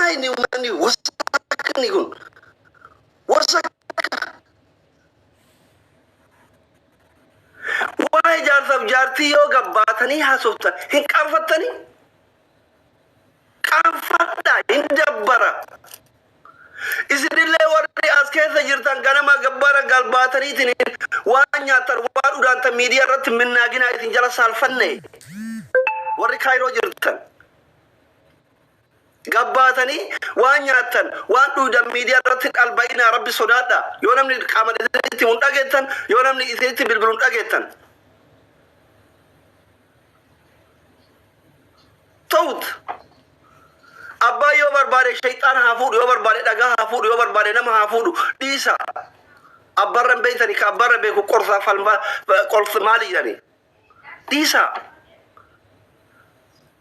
Maa inni uummanni wasakni kun wasakka. Waa'ee jaarsaaf jaartii yoo gabbaatanii haasoftan hin qaanfattanii? Qaanfadhaa hin dabbara. Isinillee warri as keessa jirtan ganama gabbara galbaataniitiin waan nyaattan waan dhugaantan miidiyaa irratti minnaaginaa isin jala saalfanne warri Kaayiroo jirtan. Gabbaatanii waan nyaattan waan dhugdan miidiyaa irratti dhalba'inaa rabbi sodaadha. Yoo namni qaama isinitti himu hin dhageettan, yoo namni isinitti bilbilu hin dhageettan. Ta'ut abbaan yoo barbaade shayxaan haa fuudhu, yoo barbaade dhagaa haa fuudhu, yoo barbaade nama haa fuudhu dhiisa. Abbaarra hin beektani ka abbaarra beeku qorsaa falma qorsa maali jedhani dhiisa.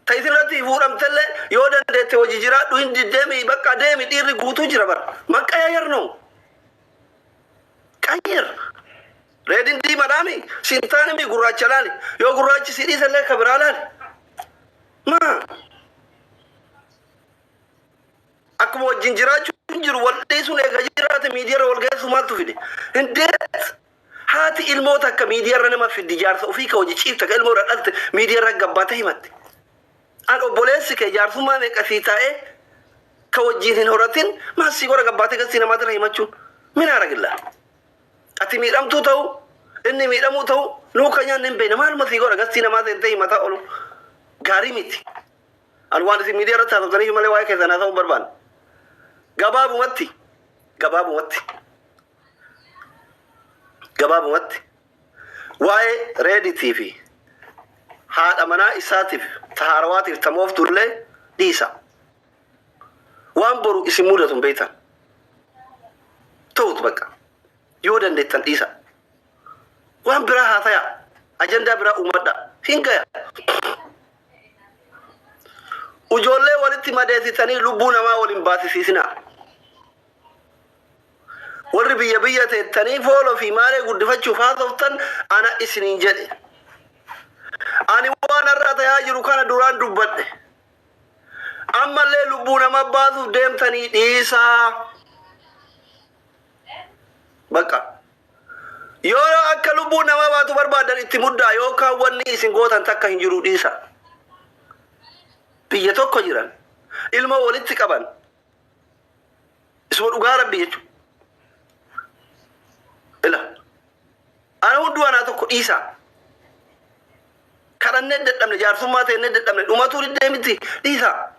Ta isinirratti fuudhamtellee yoo dandeette hojii jiraadhu hin diddeemi bakka deemi dhiirri guutuu jira bara. Maqqayayyar noo. Qayyar. Reediin diimaadhaami siin taanimi gurraacha laali. Yoo gurraachi si dhiisellee ka biraa laali. Maa akkuma wajjin jiraachuun jiru wal dhiisuun eega jiraate miidiyaarra wal geessu maaltu fide? Hindeet haati ilmoo takka miidiyaarra nama fiddi jaarsa ofii ka hojii ciifta ka ilmoo irra dhalte miidiyaarra gabbaate himatte. An obboleessi kee jaarsummaa meeqa sii taa'ee ka wajjin hin horatin maal sii godha gabbaatee gastii namaatirra himachuun min haaragillaa. Ati miidhamtuu ta'u inni miidhamuu ta'u nuu kan nyaanne hin beekne maaluma sii godha gastii namaa seentee himataa oolu gaarii miti. An waan isin miidiyaa irratti haasoftaniif malee waa'ee keessan haasa'uu hin barbaanne. Gabaabumatti gabaabumatti gabaabumatti waa'ee reeditii fi haadha manaa isaatiif ta haarawaatiif ta mooftullee dhiisa. Waan boru isin mudatu hin beektan. Ta'utu bakka. Yoo dandeettan dhiisa. Waan biraa haasayaa. Ajandaa biraa uumadhaa. Hin gaya. Ijoollee walitti madeessitanii lubbuu namaa waliin baasisiisinaa. Warri biyya biyya teettanii fooloo fi maalee guddifachuuf haasoftan ana isiniin jedhe. Ani waan har'a tayaa jiru kana duraan dubbadhe. Ammallee lubbuu nama baasuuf deemtanii dhiisaa. Bakka. Yoo akka lubbuu nama baatu barbaadan itti muddaa yookaan wanni isin gootan takka hin jiru dhiisa. Biyya tokko jiran ilmoo walitti qaban isuma dhugaa rabbi jechuudha. Ila ana hunduu anaa tokko dhiisaa. Kadhannee dadhabne jaarsummaa teennee dadhabne dhumatuu diddee miti dhiisaa.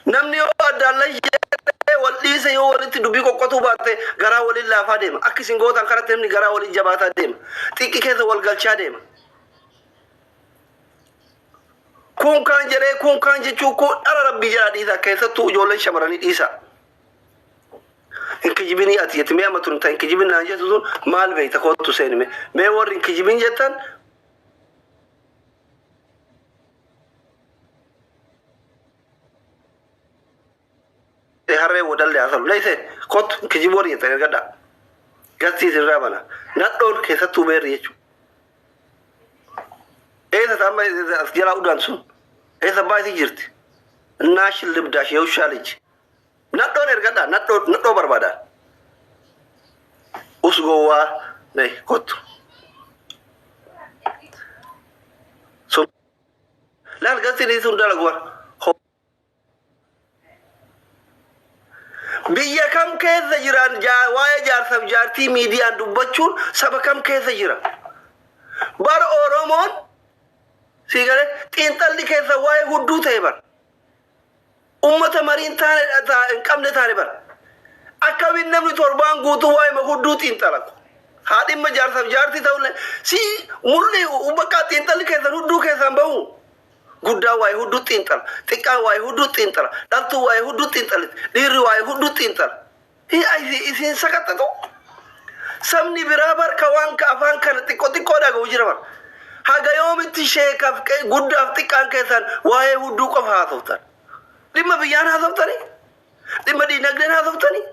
Namni yoo addaan layyee wal dhiise yoo walitti dubbii qoqqotuu baate garaa waliin laafaa deema. Akka isin gootan kanatti namni garaa waliin jabaataa deema. Xiqqi keessa wal galchaa deema. Kun kaan jedhee kun kaan jechuu kun dhala rabbii jedhaa dhiisaa keessattuu ijoolleen shamarranii dhiisaa. Hin kijibinii ati jetti mee amma tun ta hin kijibin naan jettu tun maal beekta kottu seeni mee mee warri hin kijibin jettan harree wadalle hasalu leeyse kottu hin kijibin warri jettan ergadhaa gastii isinirraa bana nadhoon keessattuu beerri jechuudha. Eessa ta amma as jalaa udaan sun eessa abbaa isii jirti naash libdaash yeushaa lij Nadhoon ergadhaa nadhoo nadhoo barbaada. Us gowwaa nayi kottu. Sun laal gastiin sun dalagu bar. Biyya kam keessa jiran waa'ee jaarsaaf jaartii miidiyaan dubbachuun saba kam keessa jira? Bar Oromoon sii galee xiinxalli keessa waa'ee hudduu ta'e bar. Ummata marii hin taane hin qabne taane bar. Akkamiin namni torbaan guutuu waa'ee hudduu xiinxala? Haa dhimma jaarsaaf jaartii ta'ullee si mul'i bakka xiinxalli keessan hudduu keessaan bahu. Guddaan waa'ee hudduu xiinxala, xiqqaan waa'ee hudduu xiinxala, dhaltuun waa'ee hudduu xiinxaliti, dhiirri waa'ee hudduu xiinxala. Isin sakattatu. Sabni biraa barka waan ka afaan kana xiqqoo xiqqoo dhaga'u jira bar. Haga yoomitti sheekaaf guddaaf xiqqaan keessan waa'ee hudduu qofa haasoftan. Dhimma biyyaan haasoftanii? Dhimma diinagdeen haasoftanii?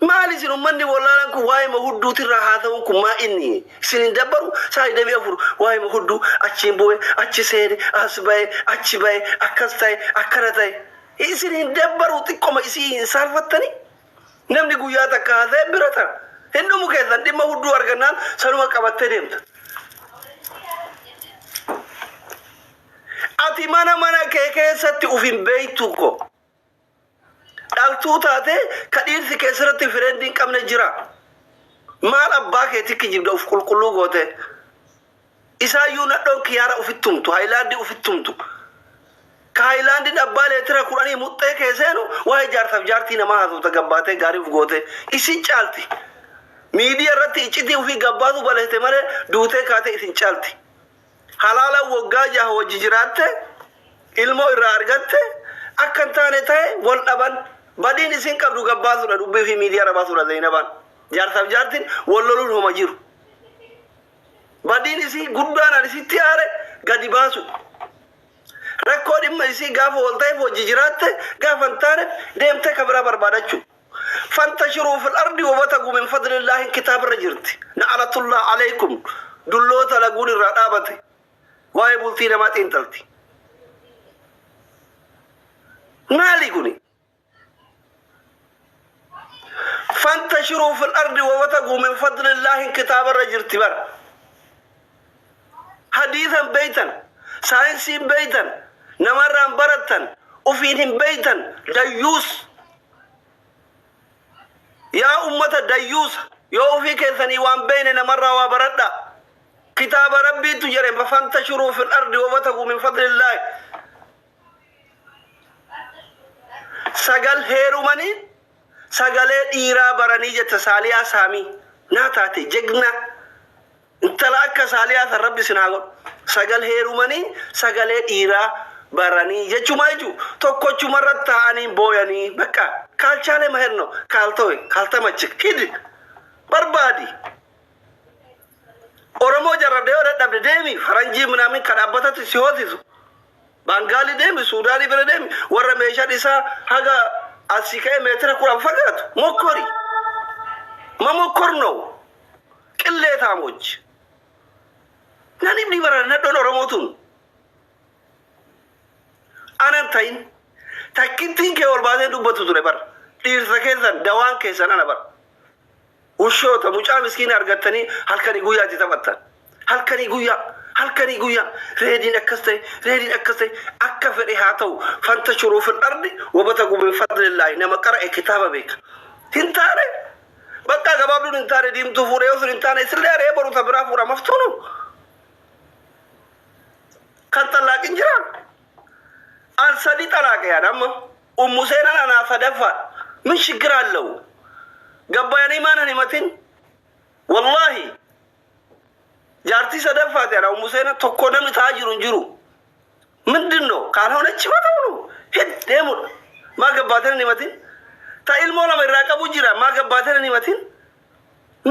Maal isin ummanni wallaalaan kun waa'ee hudduutirraa haasa'uun kun maa inni isin hin dabbaru saa 24 waa'ee hudduu achiin bu'e achi seene as ba'e achi ba'e akkas ta'e akkana ta'e. Isin hin dabbaru, xiqqoma isii hin saalfattani. Namni guyyaa takka haasa'e bira tara. Hin dhumu keessan dhimma hudduu argannaan sanuma qabattee deemta. Ati mana kee keessatti uf hin beektu ko. Dhaltuu taate ka dhiirsi keessatti friend hin qabne jira. Maal abbaa keetti kijibda uf qulqulluu goote? Isaayyuu nadhoon kiyyaara ufitti tumtu, haayilaandii ufitti tumtu. Ka haayilaandiin abbaa leetira 10 muxxee kee seenu waa'ee jaarsaaf jaartii namaa haasofta gabbaatee gaarii uf goote. Isin caalti. Miidiyaa irratti iccitii ofii gabbaatu baleete malee duutee kaatee isin caalti. Halaala waggaa 6 wajji jiraatte, ilmoo irraa argatte, akka hin taane ta'e wal dhaban. Badiin isin qabdu gabbaasudha, dubbii fi miidiyaa irra baasudha Zeenabaan. Jaarsaaf jaartiin wal loluun homa jiru. Badiin isii guddaan ani sitti aare gadi baasu. Rakkoo dhimma isii gaafa wal ta'eef wajji jiraatte, gaafa hin taaneef deemtee ka biraa barbaadachuu. فانتشروا في الأرض وابتغوا من فضل الله kitaaba irra jirti. نعلة الله عليكم dulloota laguun irraa dhaabate. Waa'ee bultii namaa xiinxalti. Maali kuni? فانتشروا في الأرض وابتغوا من فضل الله kitaaba irra jirti bara. Hadiisan beeytan, saayinsiin beeytan, namarraan barattan, ufiin hin beeytan, dayyuus. Yaa ummata dayyuusa, yoo ufii keessanii waan beeyne namarraa waa baradha. Kitaaba Rabbiitu jedhe فانتشروا في الأرض وابتغوا من فضل الله. Sagal heerumanii sagalee dhiiraa baranii jette Saaliyaa Saamii. Naa taate jegna. Intala akka Saaliyaa san Rabbi isin haa godhu. Sagal heerumanii sagalee dhiiraa baranii jechumaa jechuu tokkochumarra taa'anii booyanii bakka kaalchaalee maherno kaaltowe kaaltamachik hidi barbaadi. Oromoo jarrabdee yoo dadhabde deemi faranjii minaamin ka dhaabbatatti si hoosisu. Baangaalii deemi, Suudaanii bira deemi, warra meeshaan isaa haga asii ka'ee meetira 10 fagaatu mokkori. መሞከር ነው። ቅሌታሞች namni bara nadhoon Oromootuun anan ta'in takkittiin kee ol baasee dubbatu ture bara. Dhiirsa keessan dawaan keessan ana bara. Ushoota mucaa miskiina argattanii halkanii guyyaa itti taphattan. Halkanii guyyaa, halkanii guyyaa, reediin akkas ta'e, reediin akkas ta'e, akka fedhe haa ta'u. فانتشروا في الأرض وابتغوا من فضل الله nama qara'e kitaaba beeka. Hin taane bakka gabaabduun hin taane diimtuu fuudhee yoo sun hin taane isillee aree boruta biraa fuudha maftuunu. Kan xallaaqin jira. An sadi xalaaqe yaan amma ummu seenaan anaa sadaffaa ምን ችግር አለው? Gabbayanii maan himatin? Wallahi jaartii sadaffaati ana ummu seenaa tokko namni ta'aa jiru hin jiru. ምንድን ነው ካልሆነች መተው ነው ሂድ deemudha. Maa gabbaateen himatin? Ta ilmoo lama irraa qabu jira, maa gabbaateen himatin?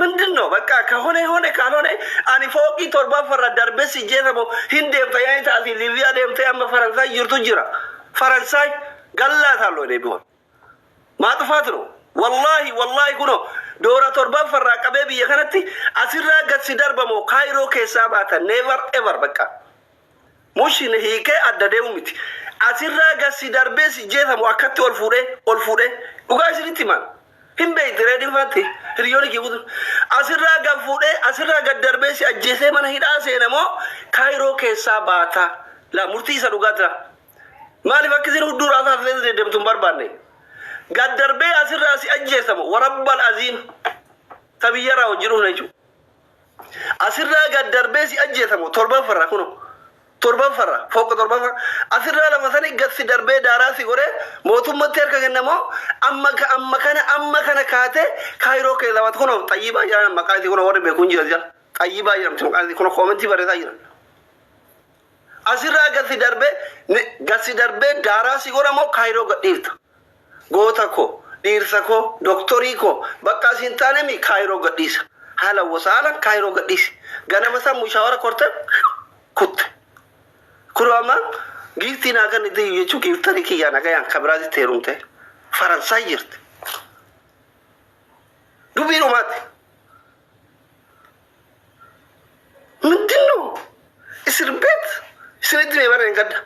ምንድን ነው? በቃ ከሆነ ሆነ፣ ካልሆነ ani fooqii torbaffarra darbee si jeesamo hin deemta yaani taati Liibiyaa deemtee amma Faransaay jirtu jira. Faransaay gallaaታለሁ እኔ ቢሆን ማጥፋት ነው። Wallahi wallahi kuno doora torbaffarraa qabee biyya kanatti asirraa gad si darbamoo Kaayiroo keessaa baata, never ever. በቃ mushin hiikee adda deemu miti. Asirraa gad si darbee si jeesamu akkatti ol fuudhee ol fuudhee dhugaa isinitti himan. Hin beekti reediin faatti hiriyoonni kee guutu. Asirraa gad fuudhee asirraa gad darbee si ajjeesee mana hidhaa seenamoo Kaayiroo keessaa baata. La murtii isa dhugaa jira. Maaliif akka isin hudduu raasaa asirra deddeemtu hin barbaanne? Gad darbee asirraa si ajjeesamu ورب العظيم ta biyyarraa hojii dhufne jechuudha. Asirraa gad darbee si ajjeesamu torbaffarraa kuno torbaffarraa fooqa torbaffarraa asirraa lafa sanii gad si darbee daaraa si godhee mootummatti harka kennamoo amma kana kaatee Kaayiroo keessa baatu kuno Xayyibaa jedhan maqaa isii kuno warri beekuun jira jala Xayyibaa jedhamti maqaan isii kuno comment barreessaa jiran. Asirraa gad si darbee gad si darbee daaraa si godhamoo Kaayiroo gad dhiifta. Goota koo, dhiirsa koo, doktorii koo, bakka asiin taanemi Kaayiroo gadhiisa. Haala wasaalan Kaayiroo gadhiisi. Ganama isaa mushaawara korte kutte. Kun amma giiftii naa kan itti jechuun giiftanii kiyyaa nagayaan kabiraatti heerumte. Faransaay jirti. Dubbii dhumaati. ምንድን ነው እስር ቤት isinitti mee bara hin gadda.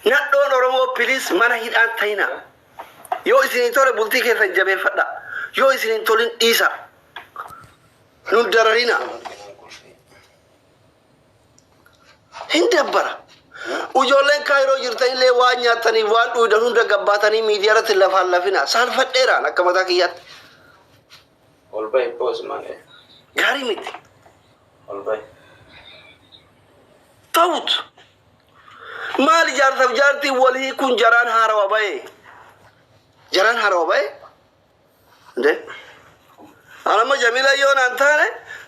Nadhoon Oromoo, please, mana hidhaan ta'ina. Yoo isinii tole bultii keessan jabeeffadha. Yoo isiniin tolin dhiisa. Nun dararina. Hin dabbara. Ijoolleen Kaayiroo jirtanillee waan nyaataniif waan dhuydan hunda gabbaatanii miidiyaa irratti lafaan lafina. Saalfadheeraan akka mataa kiyyaatti. Ol bahi boos malee. Gaarii miti. Ol bahi. Ta'ut. Maal jaarsaaf jaartiin wal hiikuun jaraan haarawa bahe? Jaraan haarawa bahe? Inde? Anamma Jamila yoo naan taane,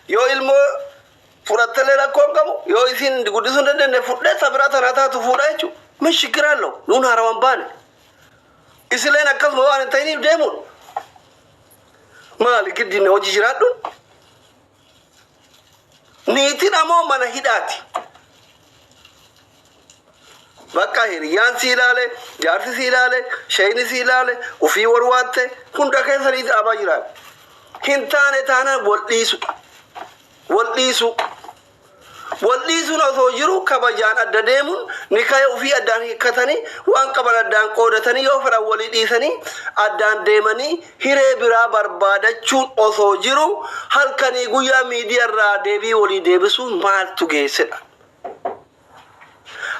yoo ilmoo fudhattellee rakkoo hin qabu, yoo isin guddisuu hin dandeenye fudhee sabiraa tanaa taatu fuudha jechuudha. ምን ችግር አለው? Nuun haarawaan baane. Isileen akkasuma waan hin ta'iniif deemuun. Maali giddina hojii jiraadhu? Niitiin ammoo mana hidhaati. Bakka hiriyyaan si ilaale, jaarsi si ilaale, shayni si ilaale, ufii warwaatte hunda keessa niiti dhaabaa jiraan. Hin taane taanaan wal dhiisu. Wal dhiisu. Wal dhiisuun osoo jiru kabajaan adda deemuun, nikaya ufii addaan hiikkatanii, waan qaban addaan qoodatanii, yoo fedhan walii dhiisanii addaan deemanii hiree biraa barbaadachuun osoo jiru, halkanii guyyaa miidiyaa irraa deebii walii deebisuun maaltu geessedha?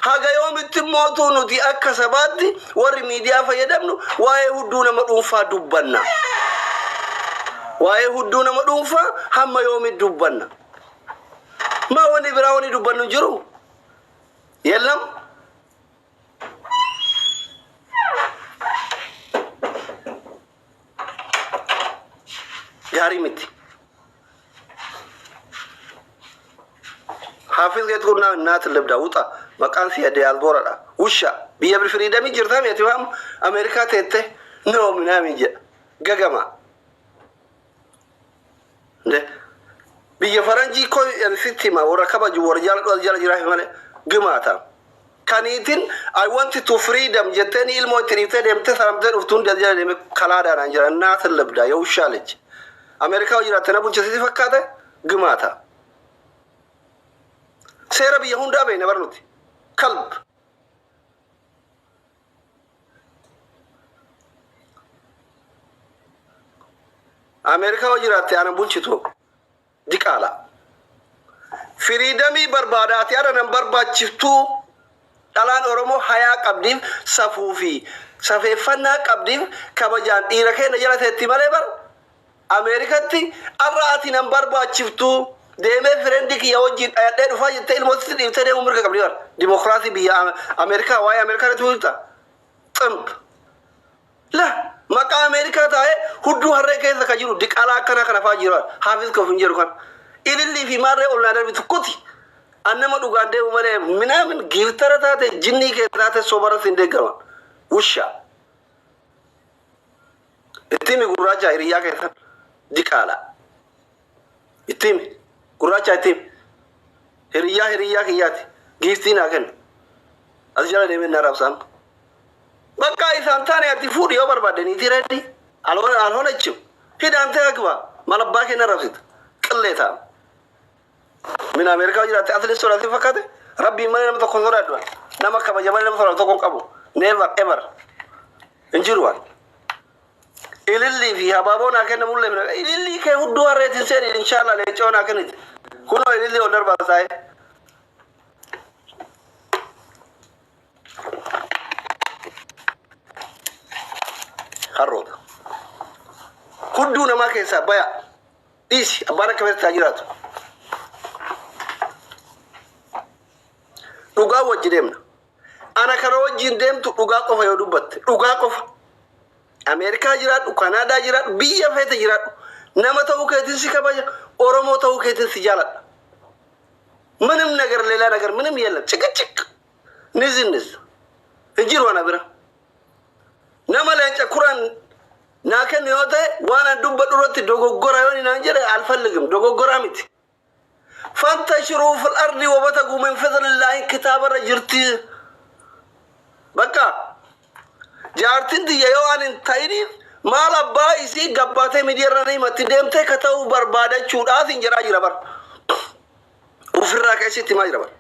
Haga yoomitti mootuu nuti akka sabaatti warri miidiyaa fayyadamnu waa'ee hudduu nama dhuunfaa dubbanna? Waa'ee hudduu nama dhuunfaa hamma yoomitti dubbanna? Maa wanni biraa wanni dubbannu hin jiru? የለም. Gaarii miti. Hafiz geet kun naat libda wuxa maqaan si diyaasbooradha. Wusha biyya freedomii jirtaa meeti waan Ameerikaa teette no minaamin jedha gagama. Nde biyya faranjii ko sitti hima, warra kabaju, warra jaaladhu as jala jiraa malee gimaata. Kaniitin "I want to freedom" jetteen ilmoo itti dhiiftee deemtee saramtee dhuftuun as jala deeme kalaadaadhaan jira naat libda የውሻ ልጅ. Ameerikaa jiraatte na bulchisiisi fakkaate gimaata. Seera biyya hundaa beekna bar nuti. Kalb. Ameerikaa yoo jiraatte ana bulchitu diqaala. Freedomii barbaadaati ara nan barbaachiftuu. Dhalaan Oromoo hayaa qabdiif, safuu fi safeeffannaa qabdiif kabajaan dhiira keenya jala teetti malee bar Ameerikatti arra ati nan barbaachiftuu, deemee friendii kiyya wajjin dhayadhee dhufaa jettee ilmootatti dhiiftee deemuu mirga qabdi bar. Dimokiraasii biyya Ameerikaa waa'ee Ameerikaa irratti bulta. Ximb. La maqaa Ameerikaa taa'ee hudduu harree keessa ka jiru diqaalaa akkanaa kana fa'aa jiru hafiz kof hin jedhu kana. Ilillii fi maarree ol naa darbitu kuti. An nama dhugaan deemu malee minaamin giiftara taate, jinnii kee taate sobara sin deeggaraman. Wusha. Itti himi gurraacha hiriyyaa keessan diqaala. Itti himi gurraacha, itti himi. Hiriyyaa hiriyyaa kiyyaati. Giiftii naa kennu. As jala deemee na raabsaan. Bakka isaan taane ati fuudhi yoo barbaadde niitii reeddi. አልሆነችም. ሂድ አንተ አግባ. Malabbaa kee na rabsita. Qillee ta'a. Min Ameerikaa jiraatte atleast sodaatee fakkaate rabbiin malee nama tokko sodaadhu. Nama kabaja malee nama sodaatu tokko hin qabu. Never ever. Hin jiru waan. Ilillii fi habaaboo naa kennamullee ilillii kee hudduu harreetiin seeni inshallah leencoo naa kennite. Kunoo ilillii ol darbaa saa'e. Harroota. Hudduu namaa keessaa baya. Dhiisi, abbaan akka feetaa jiraatu. Dhugaa wajji deemna. Ana kana wajjin deemtu dhugaa qofa yoo dubbatte, dhugaa qofa. Ameerikaa jiraadhu, Kanaadaa jiraadhu, biyya feete jiraadhu. Nama ta'uu keetiin si kabaja, Oromoo ta'uu keetiin si jaaladha. ምንም ነገር ሌላ ነገር ምንም የለም። ጭቅጭቅ ንዝንዝ hin jiru ana bira. Nama leenca kuran naa kennu yoo ta'e, waan an dubbadhu irratti dogoggora yoo naan jedhe አልፈልግም. Dogoggoraa miti. فانتشروا في الأرض وابتغوا من فضل الله kitaabarra jirti. Bakka jaartiin tiyya yoo waan hin ta'iniif maal abbaa isii gabbaatee miidiyaa irra himatti deemtee ka ta'uu barbaadachuudhaaf hin jedhaa jira bar. Ofirraa keessatti himaa jira bar.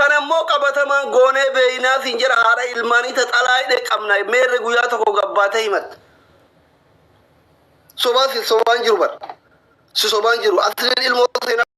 Kan ammoo qabatamaan goonee beeynaa siin jedha. Haadha ilmaanii ta xalaa hidhee qabna. Meerre guyyaa tokko gabbaatee himatte. Sobaa si sobaan jiru bar. Si sobaan jiru. Asliin ilmoo seenaa.